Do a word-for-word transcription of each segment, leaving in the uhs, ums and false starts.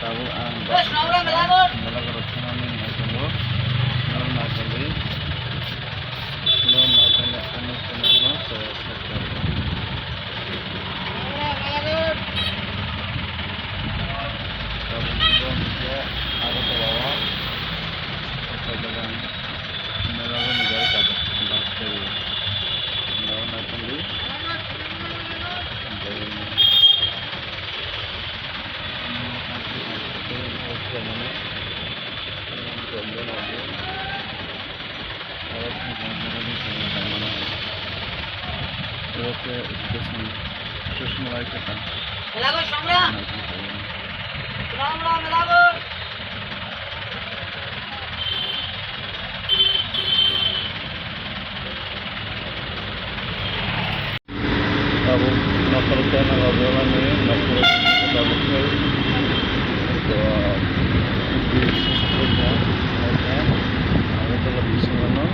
Tabuk ang mela goro thanani nai tongo. Norok nai tongdi. Norok nai tongdi, ani channel no subscribe khlai di. Tabuk bo hwnkhe Agartala o. Mela goro ni gari kajak bus khe. Norok nai tongdi. Tabuk nokol khe nang rwjaknani nokol tabuk khe, ah, bridge wngkha, wngkha Agartala bisingno.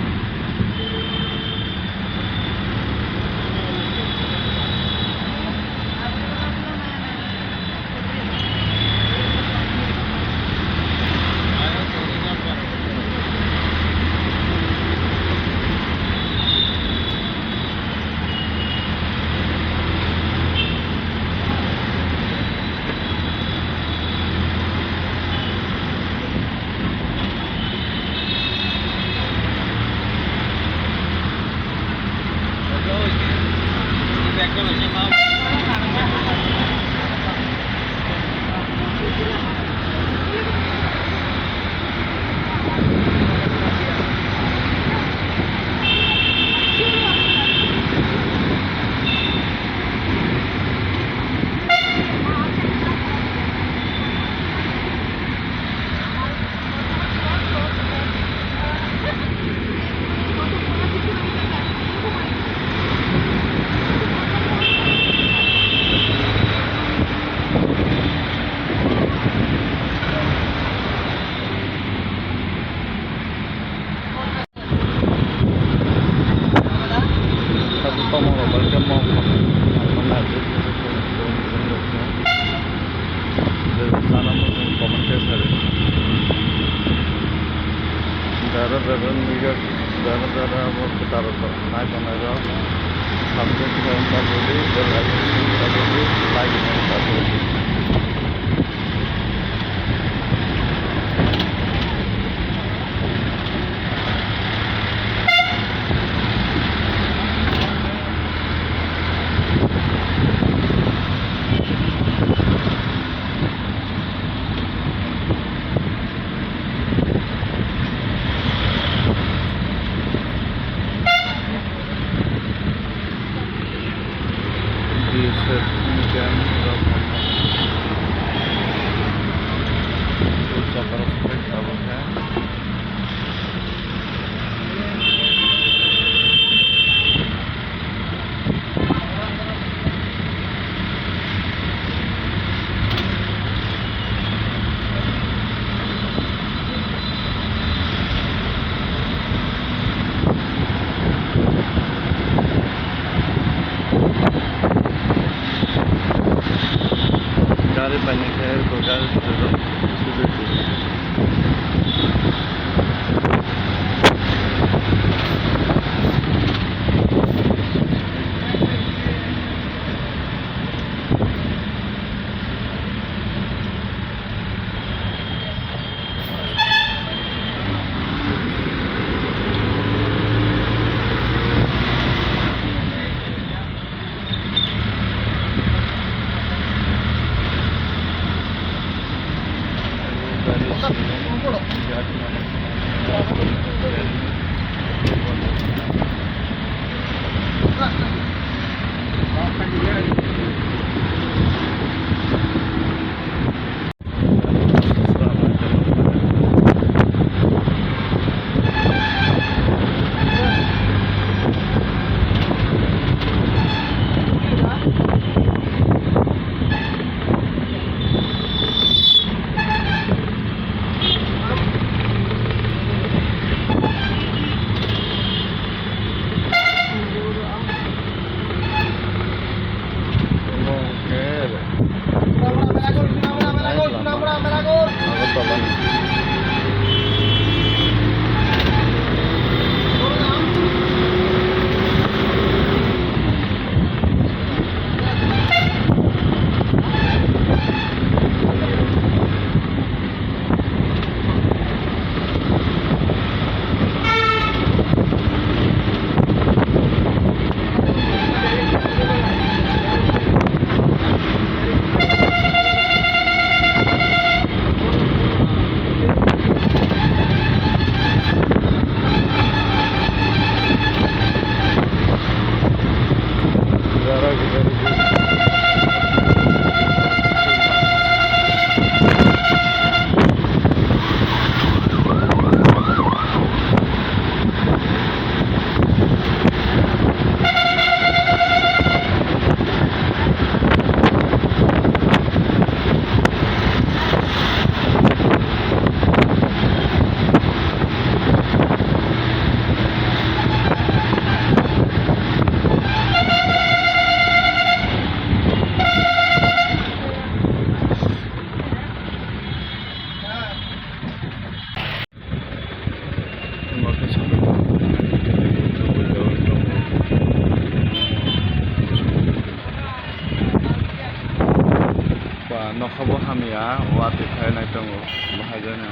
Tabuk tomorok bai khe mokol. Sana muchung comment khe sari. Dara dara nugya, dara dara abo kwtal rok nai tongnai rok. Subscribe khlai ta budi, bell icon ta budi, like ta budi. B S F ni camp rok full chakra side abo khe. Gari painai khe, gari sujak, sujak. Watwi khainai tongo, bahai jani.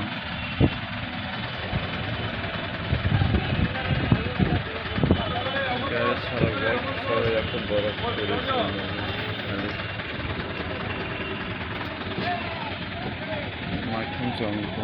Hwnkhe sorokjak, sorokjak khe borok kwrwi. Makhung chong khe.